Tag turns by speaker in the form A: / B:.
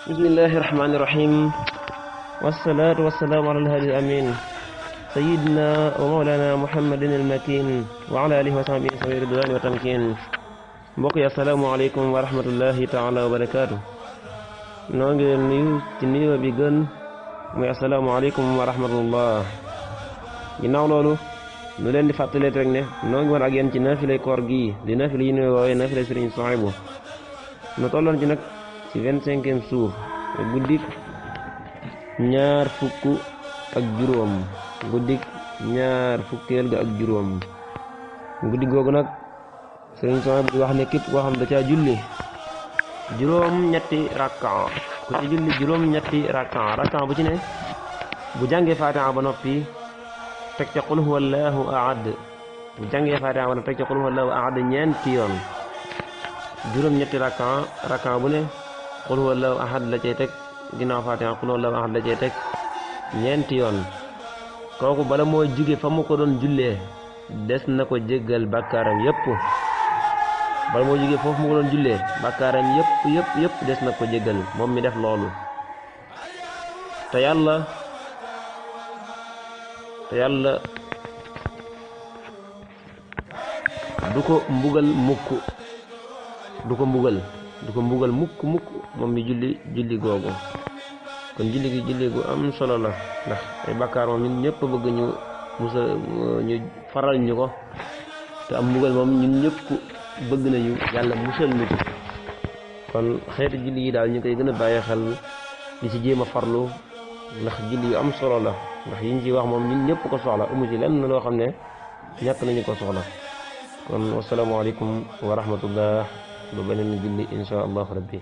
A: بسم الله الرحمن الرحيم والصلاة والسلام على الهادي الأمين سيدنا ومولانا محمد المكين وعلى آله وصحبه سوي الرضوان والتمكين mbokk assalaamu alaykum wa rahmatullahi taala wa barakaatu noo ngi leen nuyu ci nuyoo bi gën muy assalaamu alaykum wa rahmatullah ginnaaw loolu nu leen di fàttaleet rek ne noo ngi woon ak yéen ci naafilay koor gi di naafila yi ñuy woowee naafilay Sëriñ Suhaybu nu tolloon ci nag ci 25e suur guddik ñaar fukk ak juróom guddik ñaar fukkeel ga ak juróom guddi googu nag Sëriñ Suhaybu di wax ne képp koo xam da caa julli juróom-ñetti rakka ku ci julli juróom-ñetti rakka bu ci ne bu jàngee Faatiha ba noppi teg ca qul huwallahu ahad bu jàngee Faatiha ba noppi teg ca qul huwallahu ahad ñeenti yoon juróom-ñetti rakka bu ne qul huwallahu ahad la cay teg ginnaaw Faatiha qul huwallahu ahad la cay teg ñeenti yoon kooku bala moo jóge fa mu ko doon jullee des na ko jéggal bàkkaaram yépp bala moo jógee foofu mu ko doon jullee bàkkaaram yépp des na ko jéggal moom mi def loolu te yàlla du ko mbugal mukk mukk moom mi julli googu kon julli gi julli gu am solo la ndax ay bàkkaar moom ñun ñëpp bëgg ñu faral ñu ko te am mbugal moom ñun ñëpp bëgg nañu yàlla musal ñu ci kon xeeti julli yi daal ñu koy gën a bàyyi xel di ci jéem a farlu ndax julli yu am solo la ndax yiñ ci wax moom ñun ñëpp ko soxla amu ci lenn loo xam ne ñàkk nañu ko soxla kon wasalaamaaleykum wa rahmatullah ba beneen julli insha allahu rabbi